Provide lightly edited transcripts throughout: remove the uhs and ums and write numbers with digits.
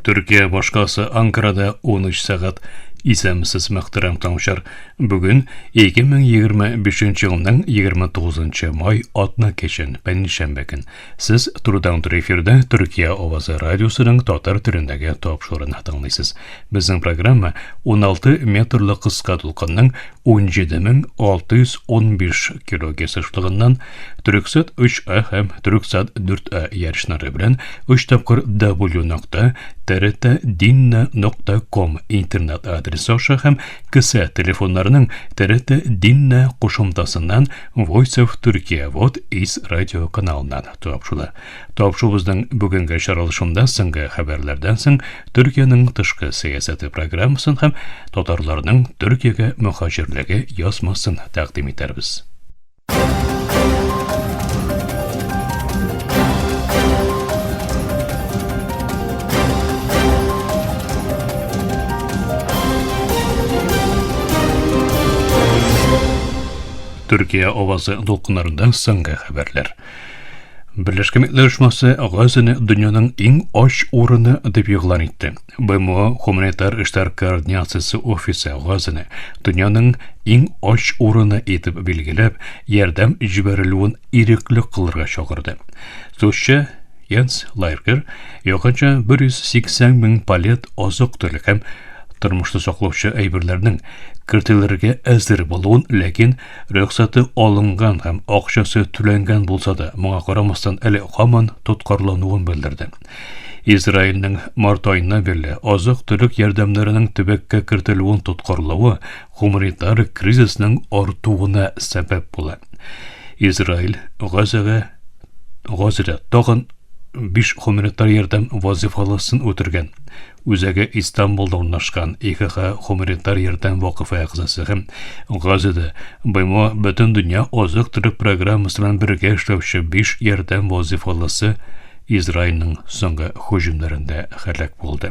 Төркия башкаласы Анкарада 13 сәгать. Исәнмесез, мөхтәрәм тыңлаучылар. Бүген 2025 елның 29 май атна кичен, пәнҗешәмбе көн. Сез турыдан-туры эфирда Төркия авазы радиосының татар телендәге тапшыруын тыңлыйсыз. Безнең программа 16 метрлы кыска дулкынның 17615 килогерц ешлыгыннан Төрексат 3А һәм Төрексат 4А ярышлары белән 3 тапкыр w нокта trtdinna.com интернет адресы аша һәм кесә телефоннарының TRT Dinna кушымтасыннан Voice of Turkey Вот из радио каналыннан тапшыла. Тапшуыбызның бүгенге чыгарылышында соңгы хәбәрләрдән соң Төркиянең тышкы сәясәте программасын һәм татарларның Төркиягә мөхаҗирлеге язмасын тәкъдим итәрбез. Төркия авазы дулкыннарында соңгы хәбәрләр. Берләшкән Милләтләр Оешмасы Газаны дөньяның иң ач урыны дип игълан итте. БМО Гуманитар эшләр координациясе офисы Газаны дөньяның иң ач урыны итеп билгеләп, ярдәм җибәрелүен ирекле кылырга чакырды. Сүзче Йенс Лайркер якынча 180 мең палет азык-төлек һәм тормышны саклаучы әйберләрнең кертелергә әзер булуын, ләкин Рөхсәте алынган һәм акчасы түләнгән булса да, моңа карамастан әле һаман тоткарлануын белдерде. Израильнең март аеннан бирле азык-төлек ярдәмнәренең төбәккә кертелүен тоткарлавы гуманитар кризисның артуына сәбәп була. Израиль Газага Газада тагын 5 гуманитар ярдәм вазифалысын үтергән. Үзәге Истанбулда урнашкан ИХХ Гуманитар ярдәм вакыфы әгъзасы һәм Газада БМО Бөтендөнья азык-төлек программасы белән бергә эшләүче 5 ярдәм вазифалысы Израильнең соңгы һөҗүмнәрендә һәлак булды.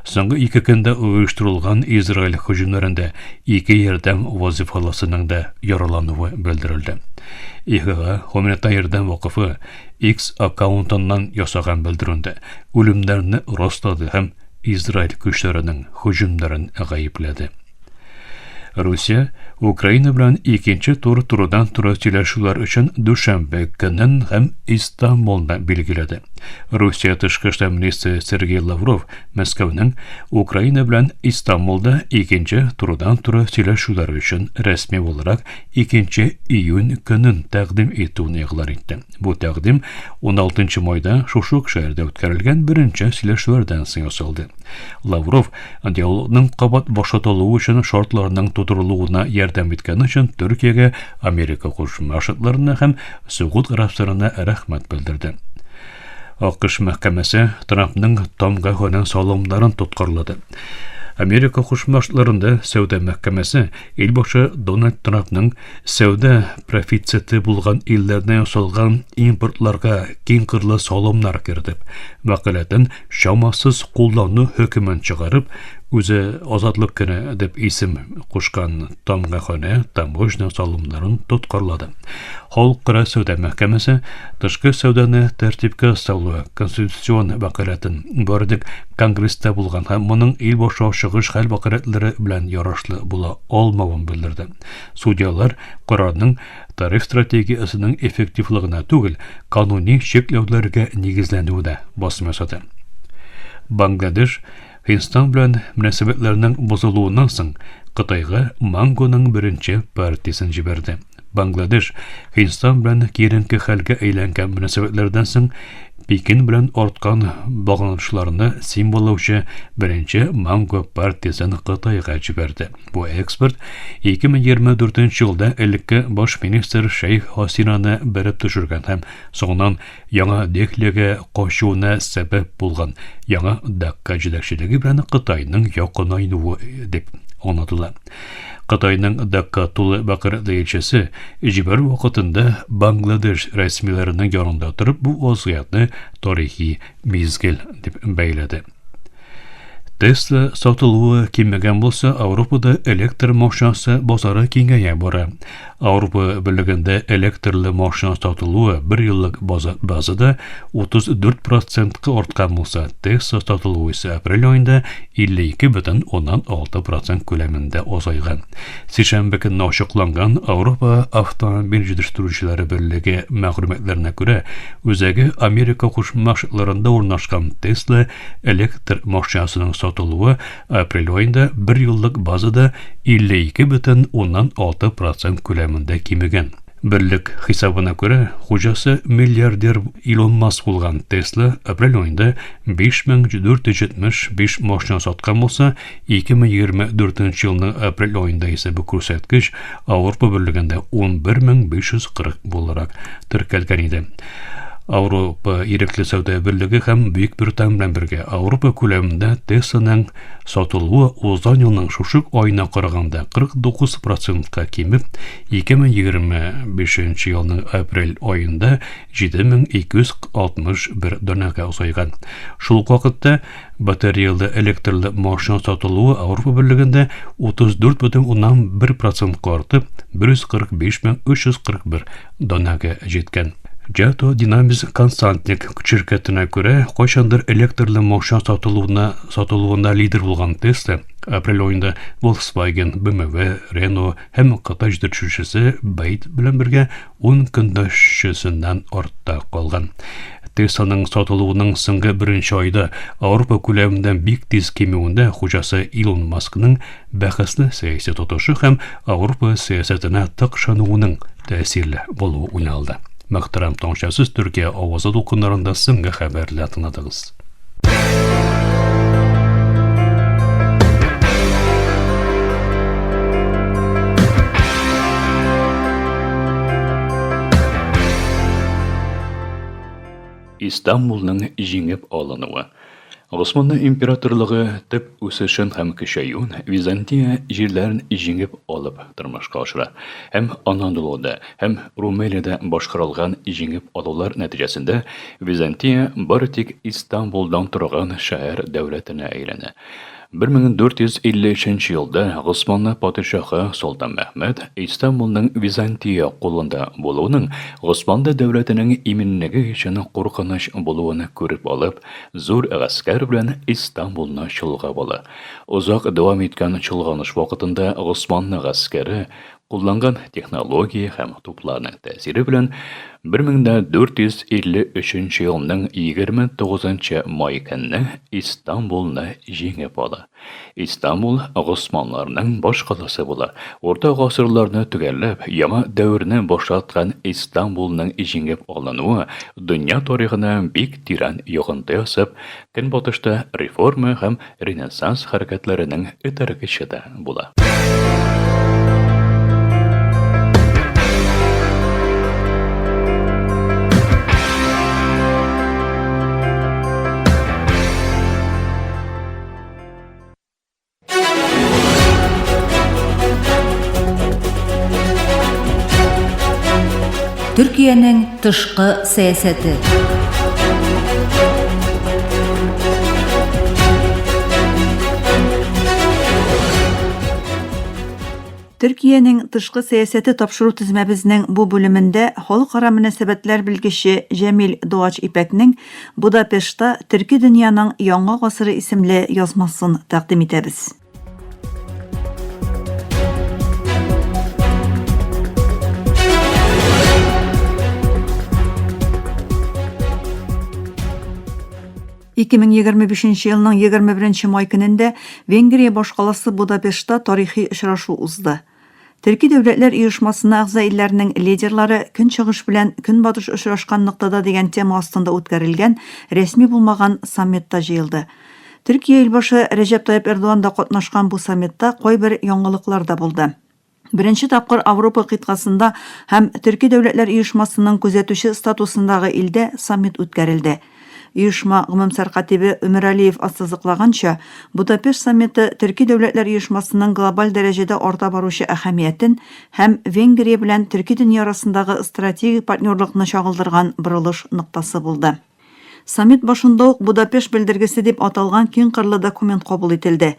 Соңгы ике көндә оештырылган Израиль һөҗүмнәрендә ике ярдәм вазифалысының да яралануы белдерелде. ИХХ Гуманитар ярдәм вакыфы X аккаунтыннан ясаган белдерүендә үлемнәрне раслады һәм Израиль көчләренең һөҗүмнәрен гаепләде. Русия Украина белән икенче тур турыдан-туры сөйләшүләр өчен дүшәмбе көнен һәм Истанбулны билгеләде. Русия тышкы эшләр министры Сергей Лавров Мәскәүнең Украина белән Истанбулда икенче турыдан-туры сөйләшүләр өчен рәсми буларак 2 июнь көнен тәкъдим итүен игълан итте. Бу тәкъдим 16 майда шушы ук шәһәрдә үткәрелгән беренче сөйләшүләрдән соң ясалды. Лавров диалогның кабат башлатылуы өчен шартларның тудырылуына ярдәм иткән өчен Төркиягә, Америка Кушма Штатларына һәм Согуд Гарәбстанына рәхмәт белдерде. АКШ мәхкәмәсе Трампның тамга һөнәр салымнарын тоткарлады. Америка Кушма Штатларында сәүдә мәхкәмәсе Илбашы Дональд Трампның сәүдә профициты булган илләрдән ясалган импортларга киң кырлы салымнар кертеп, вәкаләтен чамасыз куллану хөкемен чыгарып, үзе Азатлык көне дип исем кушкан тамгаханә таможня салымнарын тоткарлады. Халыкара сәүдә мәхкәмәсе тышкы сәүдәне тәртипкә салу конституцион вәкаләтен бары тик Конгресста булган һәм моның ил башы ашыгыч хәл вәкаләтләре белән ярашлы була алмавын белдерде. Судьялар карарның тариф стратегиясенең эффективлыгына түгел, кануни чикләүләргә нигезләнүенә басым ясады. Бангладеш Һиндстан белән мөнәсәбәтләрнең бозылуыннан соң Кытайга мангоның беренче партиясен җибәрде. Бангладеш Һиндстан белән киеренке хәлгә әйләнгән мөнәсәбәтләрдән соң Пекин белән арткан багланышларны символлаучы беренче манго партиясен Кытайга җибәрде. Бу экспорт 2024 елда элекке баш министр Шейх Хасинаны бәреп төшергән һәм соңыннан Яңа Дехлига качуына сәбәп булган Яңа Дакка җитәкчелеге белән Кытайның якынаюы дип аңлатыла. Кытайның Дакка тулы вәкаләтле илчесе җибәрү вакытында Бангладеш рәсмиләренең янында торып бу вазгыятьне тарихи мизгел дип бәйләде. Тесла сатылуы кимегән булса, Ауропада электр машинасы базары киңәя бара. Ауропа Берлегендә электрлы машина сатылуы бер еллык база базада 34 процентка арткан булса, Тесла сатылуы исә апрель аенда 52,6 процент күләмендә азайган. Сишәмбе көнне ачыкланган Ауропа автомобиль җитештерүчеләре берлеге мәгълүматларына күрә, үзәге Америка Кушма Штатларында урнашкан Тесла электр машинасының сатылуы апрель аенда бер еллык базада 52,6 процент күләмендә кимегән. Берлек хисабына күрә, хуҗасы миллиардер Илон Маск булган Тесла апрель аенда 5475 машина саткан булса, 2024 елның апрель аенда исә бу күрсәткеч Ауропа Берлегендә 11540 буларак теркәлгән иде. Ауропа ирекле сәүдә берлеге һәм Бөек Британия белән бергә Ауропа күләмендә Тесланың сатылуы узган елның шушы аена караганда 49 процентка кимеп, 2025 елның апрель аенда 7261 данәгә азайган. Шул ук вакытта батареялы электрлы машина сатылуы Ауропа берлегендә 34,1 процентка артып, 145 341 данәгә җиткән. Jato Dynamics Consulting ширкәтенә күрә, кайчандыр электрлы машина сатылуына сатылуында лидер булган Tesla апрель аенда Volkswagen, BMW, Renault һәм Кытай җитештерүчесе BYD белән бергә 10 көндәшчесеннән артта калган. Тесланың сатылуының соңгы беренче айда Ауропа күләмендә бик тиз кимүендә хуҗасы Илон Маскның бәхәсле сәяси тотышы һәм Ауропа сәясәтенә тыкшынуының тәэсирле булуы уйналды. Мөхтәрәм тыңлаучылар, Төркия авазы дулкыннарында соңгы хәбәрләр тыңладыгыз. Истанбулның җиңеп алынуы. Госманлы императорлыгы төп үсешен һәм көчәюен Византия җирләрен җиңеп алып тормышка ашыра. Һәм Анадолуда, һәм Румелиядә башкарылган җиңеп алулар нәтиҗәсендә Византия бары тик Истанбулдан торган шәһәр дәүләтенә әйләнә. 1453 елда Госманлы падишаһы Солтан Мәхмәт Истанбулның Византия кулында булуының Госманлы дәүләтенең иминлеге өчен куркыныч булуын күреп алып, зур гаскәр белән Истанбулны чолгап ала. Озак дәвам иткән чолганыш вакытында Госманлы гаскәре кулланган технология һәм тупларның тәэсире белән 1453 елның 29 май көнне Истанбулны җиңеп ала. Истанбул госманларның башкаласы була. Урта гасырларны төгәлләп, яңа дәверне башлаткан Истанбулның җиңеп алынуы дөнья тарихына бик тирән йогынты ясап, Көнбатышта реформа һәм Ренессанс хәрәкәтләренең этәргече дә була. Төркиянең тышкы сәясәте. Төркиянең тышкы сәясәте тапшыру тезмәбезнең бу бүлемендә халыкара мөнәсәбәтләр белгече Җәмил Доач Ипәкнең Будапештта Төрки дөньяның яңа гасыры исемле язмасын тәкъдим итәбез. 2025 елның 21 май көнендә Венгрия башкаласы Будапештта тарихи очрашу узды. Төрки дәүләтләр оешмасына әгъза илләрнең лидерлары Көнчыгыш белән Көнбатыш очрашкан ноктада дигән тема астында үткәрелгән рәсми булмаган саммитта җыелды. Төркия илбашы Рәҗәп Тайип Эрдоган да катнашкан бу саммитта кайбер яңалыклар да булды. Беренче тапкыр Авропа кыйтгасында һәм Төрки дәүләтләр оешмасының күзәтүче статусындагы илдә саммит үткәрелде. Оешма гомумсәркатибе Өмералиев ассызыклаганча, Будапешт саммиты Төрки дәүләтләр оешмасының глобаль дәрәҗәдә арта баручы әһәмиятен һәм Венгрия белән төрки дөнья арасындагы стратегик партнерлыкны чагылдырган борылыш ноктасы булды. Саммит башында ук Будапешт белдергесе дип аталган киңкырлы документ кабул ителде.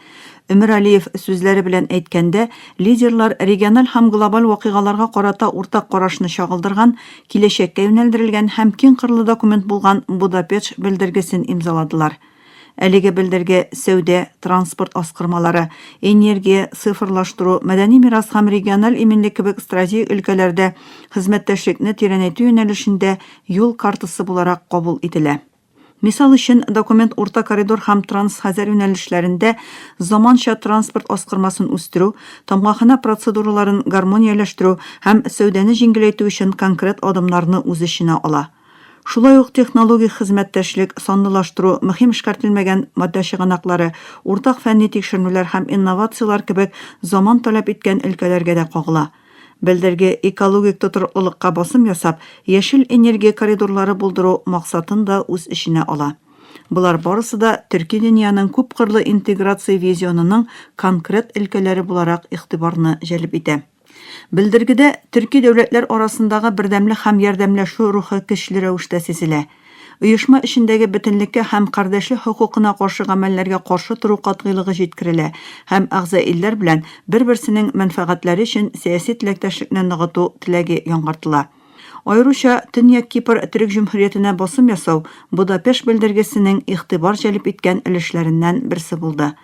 Өмер Алиев сүзләре белән әйткәндә, лидерлар региональ һәм глобаль вакыйгаларга карата уртак карашны чагылдырган, киләчәккә юнәлдерелгән һәм киңкырлы документ булган Будапетш белдергесен имзаладылар. Әлеге белдерге сәүдә, транспорт аскырмалары, энергия, цифрлаштыру, мәдәни мирас һәм региональ иминлек кебек стратегик өлкәләрдә хезмәттәшлекне тирәнәйтү юнәлешендә юл картасы буларак кабул ителә. Мисал өчен, документ Урта коридор һәм Транс-Хәзәр юнәлешләрендә заманча транспорт аскырмасын үстерү, тамгаханә процедураларын гармонияләштерү һәм сәүдәне җиңеләйтү өчен конкрет адымнарны үз эченә ала. Шулай ук технологик хезмәттәшлек, санлылаштыру, мөһим эшкәртелмәгән матдә чыганаклары, уртак фәнни тикшеренүләр һәм инновацияләр кебек заман таләп иткән өлкәләргә дә кагыла. Белдерге экологик тотрыклылыкка басым ясап, яшел энергия коридорлары булдыру максатын да үз эченә ала. Болар барысы да төрки дөньяның күпкырлы интеграция визионының конкрет өлкәләре буларак игътибарны җәлеп итә. Белдергедә төрки дәүләтләр арасындагы бердәмлек һәм ярдәмләшү рухы көчле рәвештә сизелә. Оешма эчендәге бөтенлеккә һәм кардәшлек хокукына каршы гамәлләргә каршы тору катгыйлыгы җиткерелә һәм әгъза илләр белән бер-берсенең мәнфәгатьләре өчен сәяси теләктәшлекне ныгыту теләге яңгыртыла. Аеруча Төньяк Кипр Төрек Җөмһүриятенә басым ясау Будапешт белдергесенең игътибар җәлеп иткән өлешләреннән берсе булды.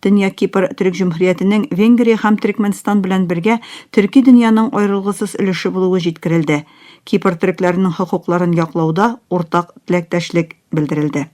Төньяк Кипр Төрек Җөмһүриятенең Венгрия һәм Төрекмәнстан белән бергә төрки дөньяның аерылгысыз өлеше булуы җиткерелде. Кипр төрекләренең хокукларын яклауда уртак теләктәшлек белдерелде.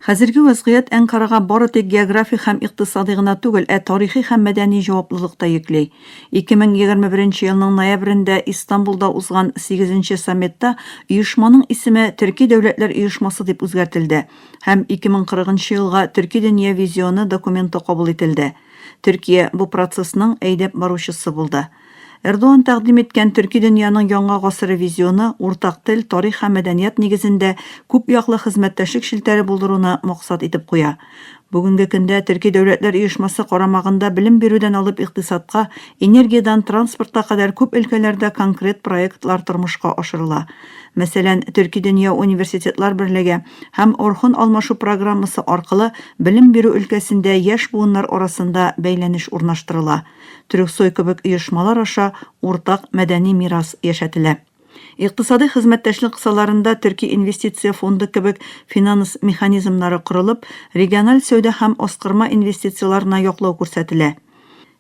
Хәзерге вәзгыять Әнкарага бары тик географик һәм икътисадый гына түгел, ә тарихи һәм мәдәни җаваплылык та йөкли. 2021 елның ноябрендә Истанбулда узган сигезенче саммитта оешманың исеме Төрки дәүләтләр оешмасы дип үзгәртелде һәм 2040 нчы елга Төрки дөнья визионы документы кабул ителде. Төркия бу процессның әйдәп баручысы булды. Эрдоан тәкъдим иткән Төрки дөньяның яңа гасыры визионы уртак тел, тарих һәм мәдәният нигезендә күп яклы хезмәттәшлек челтәре булдыруны максат итеп куя. Бүгенге көндә Төрки дәүләтләр оешмасы карамагында белем бирүдән алып икътисадка, энергиядән транспортка кадәр күп өлкәләрдә конкрет проектлар тормышка ашырыла. Мәсәлән, Төрки дөнья университетлар берлеге һәм Орхон алмашу программасы аркылы белем бирү өлкәсендә яшь буыннар арасында бәйләнеш урнаштырыла. Төрексой кебек оешмалар аша уртак мәдәни мирас яшәтелә. Икътисадый хезмәттәшлек кысаларында Төрки инвестиция фонды кебек финанс механизмнары корылып, региональ сәүдә һәм аскырма инвестицияләренә яклау күрсәтелә.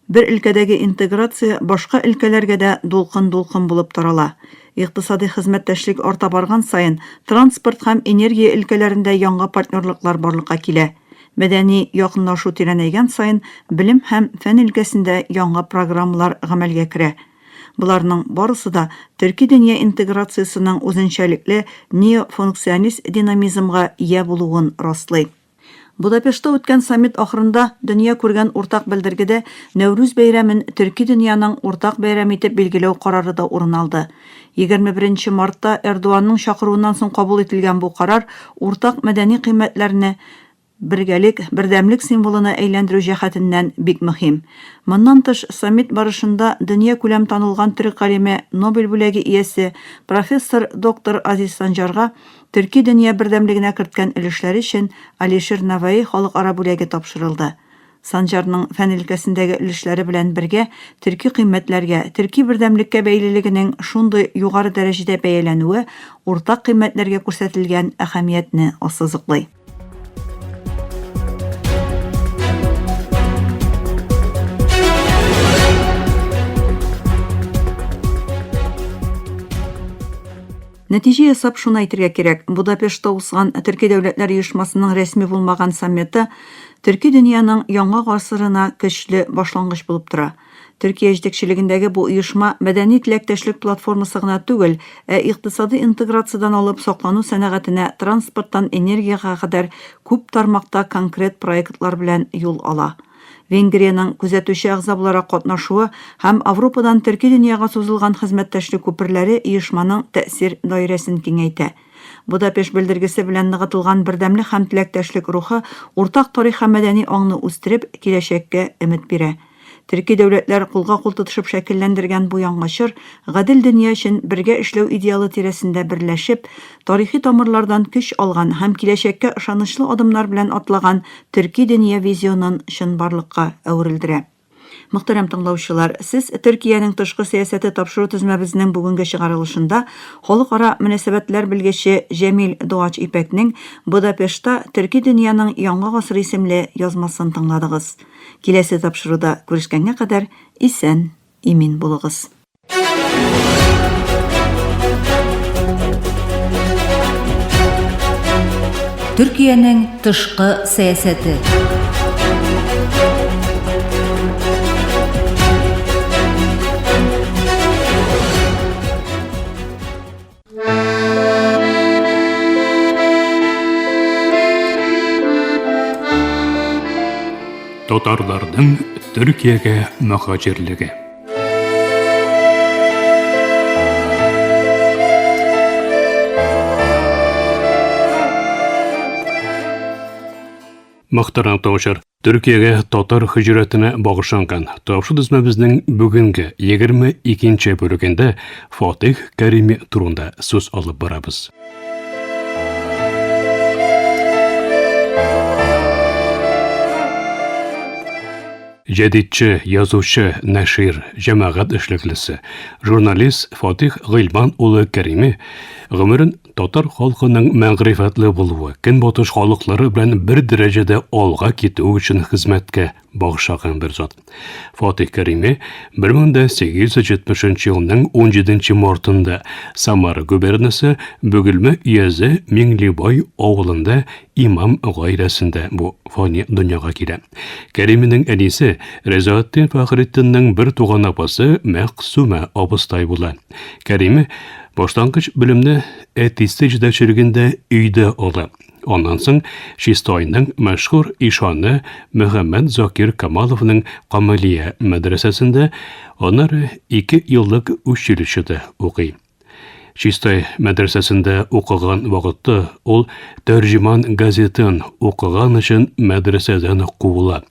Бер өлкәдәге интеграция башка өлкәләргә дә дулкын-дулкын булып тарала. Икътисадый хезмәттәшлек арта барган саен, транспорт һәм энергия өлкәләрендә яңа партнерлыклар барлыкка килә. Мәдәни якынлашу тирәнәйгән саен белем һәм фән өлкәсендә яңа программалар гамәлгә керә. Боларның барысы да төрки дөнья интеграциясенең үзенчәлекле неофункционист динамизмга ия булуын раслый. Будапештта үткән саммит ахырында дөнья күргән уртак белдергедә Нәүрүз бәйрәмен төрки дөньяның уртак бәйрәме итеп билгеләү карары да урын алды. 21 нче мартта Эрдоганның чакыруыннан соң кабул ителгән бу карар уртак мәдәни кыйммәтләрне бергәлек, бердәмлек символына әйләндерү җәһәтеннән бик мөһим. Моннан тыш, саммит барышында дөньякүләм танылган төрек галиме, Нобель бүләге иясе, профессор, доктор Азиз Санҗарга төрки дөнья бердәмлегенә керткән өлешләре өчен Алишер Наваи халыкара бүләге тапшырылды. Санҗарның фән өлкәсендәге өлешләре белән бергә төрки кыйммәтләргә, төрки бердәмлеккә бәйлелегенең шундый югары дәрәҗәдә бәяләнүе уртак кыйммәтләргә күрсәтелгән әһәмиятне ассызыклый. Нәтиҗә ясап шуны әйтергә кирәк, Будапештта узган Төрки дәүләтләр оешмасының рәсми булмаган саммиты төрки дөньяның яңа гасырына көчле башлангыч булып тора. Төркия җитәкчелегендәге бу оешма мәдәни теләктәшлек платформасы гына түгел, ә икътисадый интеграциядән алып саклану сәнәгатенә, транспорттан энергиягә кадәр күп тармакта конкрет проектлар белән юл ала. Венгриянең күзәтүче әгъза буларак катнашуы һәм Авропадан төрки дөньяга сузылган хезмәттәшлек күперләре оешманың тәэсир даирәсен киңәйтә. Будапешт белдергесе белән ныгытылган бердәмлек һәм теләктәшлек рухы уртак тарих һәм мәдәни аңны үстереп, киләчәккә өмет бирә. Төрки дәүләтләр кулга-кул тотышып шәкелләндергән бу яңа чор, гадел дөнья өчен бергә эшләү идеалы тирәсендә берләшеп, тарихи тамырлардан көч алган һәм киләчәккә ышанычлы адымнар белән атлаган төрки дөнья визионын чынбарлыкка әверелдерә. Мөхтәрәм тыңлаучылар, сез Төркиянең тышкы сәясәте тапшыру төзмәбезнең бүгенге чыгарылышында халыкара мөнәсәбәтләр белгече Җәмил Доач Ипәкнең Будапештта Төрки дөньяның яңа гасыры исемле язмасын тыңладыгыз. Киләсе тапшыруда күрешкәнгә кадәр исән, имин булыгыз. Төркиянең тышкы сәясәте. Татарларның Төркиягә мөһаҗирлеге. Мөхтәрәм тыңлаучылар, Төркиягә татар һиҗрәтенә багышланган тапшыру төзмәбезнең бүгенге 22 бүлегендә Фатих Кәрими турында сүз алып барабыз. Җәдитче, язучы, нәшир, җәмәгать эшлеклесе, журналист Фатих Гыйльман улы Кәрими гомерен Татар халкының мәгърифәтле булуы, көнбатыш халыклары белән бер дәрәҗәдә алга китү өчен хезмәткә багышлаган бер зат. Фатих Кәрими 1870 елның 17 мартында Самара губернасы Бөгелмә өязе Миңлебай авылында имам гаиләсендә бу фани дөньяга килә. Кәриминең әнисе Ризаэтдин Фәхретдиннең бер туган апасы Мәкъсүмә абыстай була. Кәрими башлангыч белемне әтисе җитәкчелегендә өйдә ала. Аннан соң Чистайның мәшһүр ишаны Мөхәммәд Закир Камаловның Камалия мәдрәсәсендә, аннары ике еллык училищеда укый. Чистай мәдрәсәсендә укыган вакытта ул Тәрҗеман газетын укыган өчен мәдрәсәдән куыла.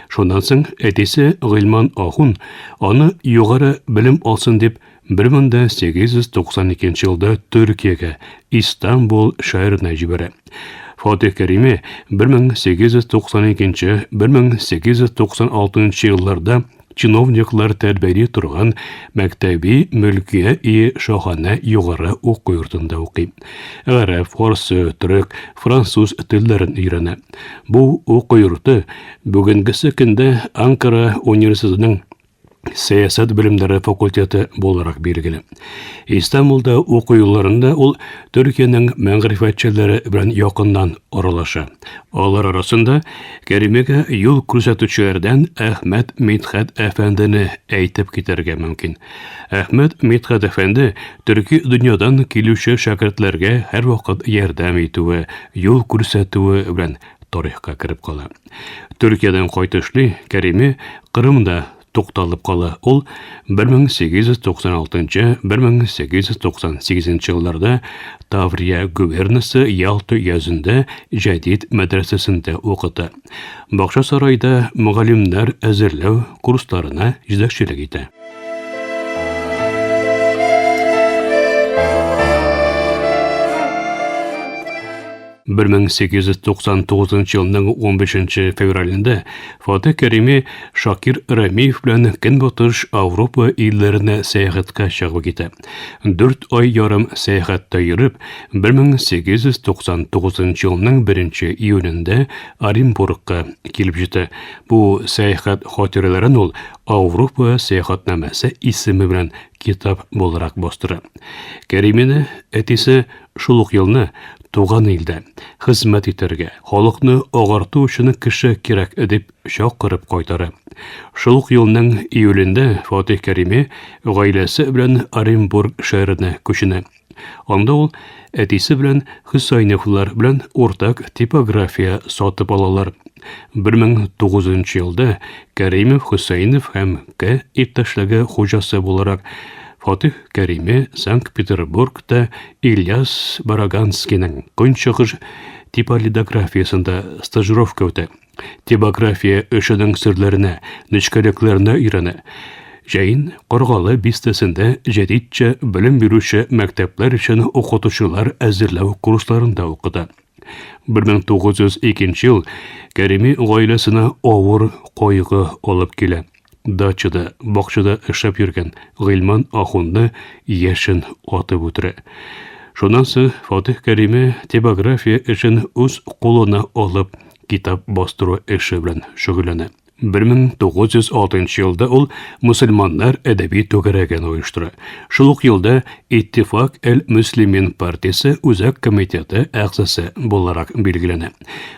Шуннан соң әтисе Гыйльман ахун аны югары белем алсын дип 1892 елда Төркиягә, Истанбул шәһәренә җибәрә. Фатих Кәрими 1892-1896 елларда чиновниклар тәрбияли торган мәктәби мөлкия и шаһанә югары уку йортында укый. Гарәп, фарсы, төрек, француз телләрен өйрәнә. Бу уку йорты бүгенгесе көндә Анкара университетының сәясәт белемнәре факультеты буларак билгеле. Истанбулда уку елларында ул Төркиянең мәгърифәтчеләре белән якыннан аралаша. Алар арасында Кәримәгә юл күрсәтүчеләрдән Әхмәт Мидхәт әфәндене әйтеп китәргә мөмкин. Әхмәт Мидхәт әфәнде төрки дөньядан килүче шәкертләргә һәрвакыт ярдәм итүе, юл күрсәтүе белән тарихка кереп кала. Төркиядән кайтышлый Кәриме Кырымда тукталып кала. Ул 1896-1898 елларда Таврия губернасы Ялта өязендә Җәдид мәдрәсәсендә укыта. Бакчасарайда мөгаллимнәр әзерләү курсларына җитәкчелек итә. 1899 елның 15 февралендә Фатих Кәрими Шакир Рәмиев белән Көнбатыш Авропа илләренә сәяхәткә чыгып китә. Дүрт ай ярым сәяхәттә йөреп, 1899 елның 1 июнендә Оренбургка килеп җитә. Бу сәяхәт хатирәләрен ул Авропа сәяхәтнамәсе исеме белән китап буларак бастыра. Кәримине әтисе Шул ук елны туган илдә хезмәт итәргә, халыкны агарту өчен кеше кирәк дип чакырып кайтара. Шул ук елның июлендә Фатих Кәрими гаиләсе белән Оренбург шәһәренә күченә. Анда ул әтисе белән Хөсәйновлар белән уртак типография сатып алалар. 1900 елда Кәримов, Хөсәйнов һәм К иптәшлеге хуҗасы буларак Фатих Кәрими Санкт-Петербургта Ильяс Бараганскийның Көнчыгыш типолитографиясендә стажировка үтә. Типография эшенең серләренә, нечкәлекләренә өйрәнә. Җәен Каргалы бистәсендә җәдитчә белем бирүче мәктәпләр өчен укытучылар әзерләү курсларында укыта. 1902 ел Кәрими гаиләсенә авыр кайгы алып килә. Дачада, бакчада эшләп йөргән Гыйльман ахунны яшен атып үтерә. Шуннан соң Фатих Кәриме типография эшен үз кулына алып, китап бастыру эше белән шөгыльләнә. 1906 елда ул мөселманнар әдәби түгәрәген оештыра. Шул ук елда Иттифак әл-Мөслимин партиясе үзәк комитеты әгъзасы буларак билгеләнә.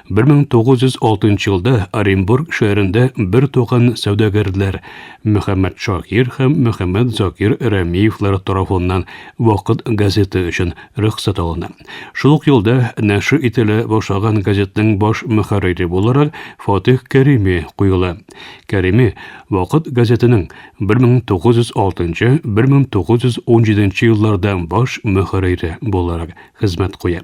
1906 елда Оренбург шәһәрендә бер туган сәүдәгәрләр Мөхәммәд Шакир һәм Мөхәммәд Закир Рәмиевлар тарафыннан Вакыт газеты өчен рөхсәт алына. Шул ук елда нәшер ителә башлаган газетның баш мөхәррире буларак Фатих Кәрими куела. Кәрими Вакыт газетының 1906-1917 елларда баш мөхәррире буларак хезмәт куя.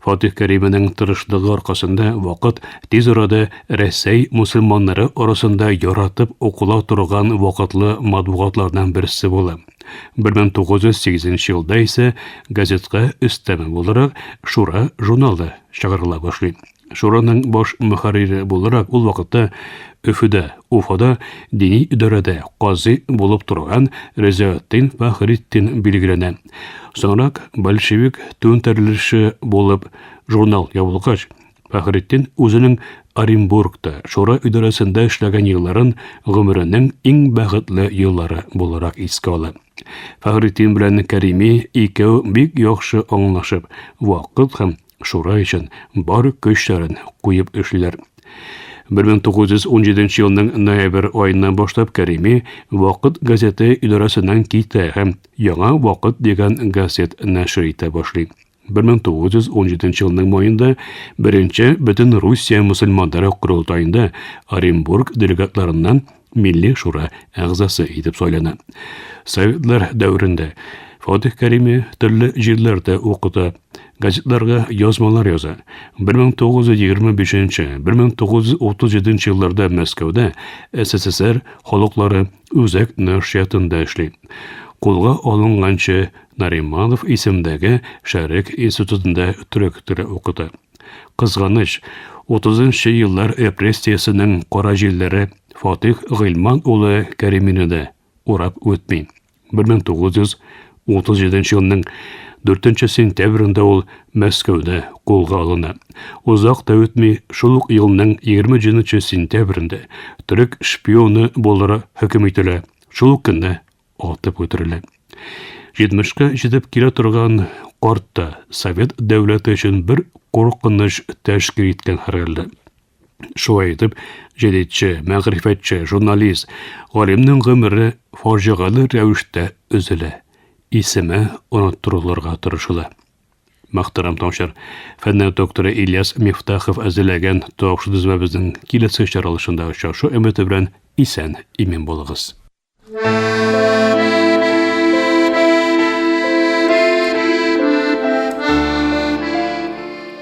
Фатих Кәрименең тырышлыгы аркасында Вакыт тиз арада Рәсәй мусульманнары арасында яратып укыла торган вакытлы матбугатлардан берсе була. 1908 елда исә газетка өстәмә буларак Шура журналы чыгарыла башлый. Шураның баш мөхәррире буларак ул вакытта Өфөдә, Уфада дини идарәдә казый булып торган Ризаэтдин Фәхретдин билгеләнә. Соңрак большевик түнтәрелеше булып журнал ябылгач, Фәхретдин үзенең Оренбургта Шура идарәсендә эшләгән елларын гомеренең иң бәхетле еллары буларак искә ала. Фәхретдин белән Кәрими икәү бик яхшы аңлашып, вакыт һәм Шура өчен бар көчләрен куеп эшлиләр. 1917 елның ноябрь аеннан башлап Кәрими Вакыт газеты идарәсеннән китә һәм Яңа вакыт дигән газет нәшер итә башлый. 1917 елның маенда беренче бөтен Русия мөселманнары корылтаенда Оренбург делегатларыннан Милли шура әгъзасы итеп сайлана. Советлар дәверендә Фатих Кәрими төрле җирләрдә укыта, газетларга язмалар яза. 1925-1937 елларда Мәскәүдә СССР халыклары үзәк нәшриятында эшли. Кулга алынганчы Нариманов исемендәге Шәрык институтында төрек теле укыта. Кызганыч, 30 нчы еллар репрессиясенең кара җилләре Фатих Гыйльман улы Кәримине дә урап үтми. 1937 елның 4 сентябрендә ул Мәскәүдә кулга алына. Озак та үтми, шул ук елның 27 сентябрендә төрек шпионы буларак хөкем ителә. Шул ук көнне атып үтерелә. 70-ка җитеп килә торган карт та совет дәүләте өчен бер куркыныч тәшкил иткән һәрхәлдә. Шулай итеп, җәдитче, мәгърифәтче, журналист, галимнең гомере фаҗигале рәвештә өзелә, исеме оныттырылырга тырышыла. Мөхтәрәм тыңлаучылар, фәннәр докторы Ильяс Мифтахов әзерләгән тапшыру киләсе чыгарылышында очрашу өмете белән исән имин булыгыз.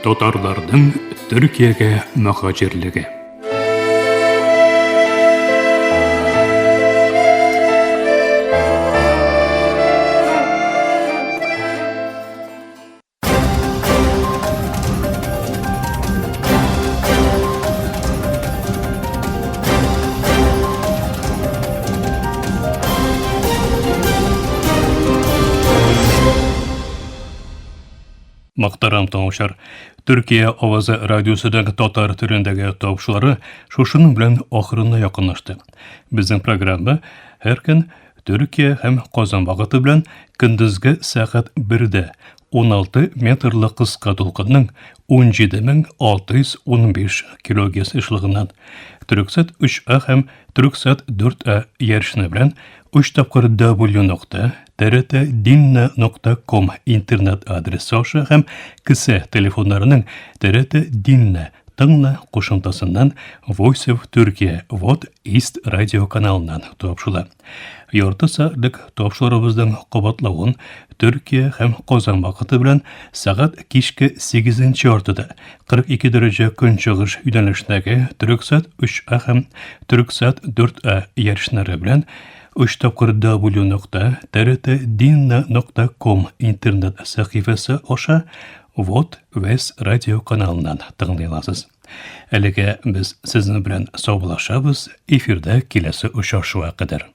Татарларның Төркиягә мөхаҗирлеге. Мөхтәрәм тыңлаучылар, Төркия авазы радиосының татар телендәге тапшырулары шушының белән ахырына якынлашты. Безнең программа һәр көн Төркия һәм Казан вакыты белән көндезге сәгать 1дә 16 метрлы кыска дулкынның 17615 килогерц ешлыгыннан Төрксат 3А һәм Төрксат 4А ярышны белән 3 тапкыр w нокта trtdinna нокта ком интернет адресы аша һәм кесә телефоннарының TRT Dinle. Тыңла кушымтасыннан Voice of Turkey Вот East радио каналыннан тапшыла. Ярты сәгатьлек тапшырубызның кабатлавын Төркия һәм Казан вакыты белән сәгать кичке 8 яртыда 42 дәрәҗә көнчыгыш юнәлешендәге Төрексат 3А һәм Төрексат 4А ярышлары белән 3 тапкыр w нокта trtdinna.com интернет сәхифәсе аша Вот Вес радио каналыннан тыңлый аласыз. Әлегә без сезнең белән саубуллашабыз, эфирда киләсе очрашуга кадәр.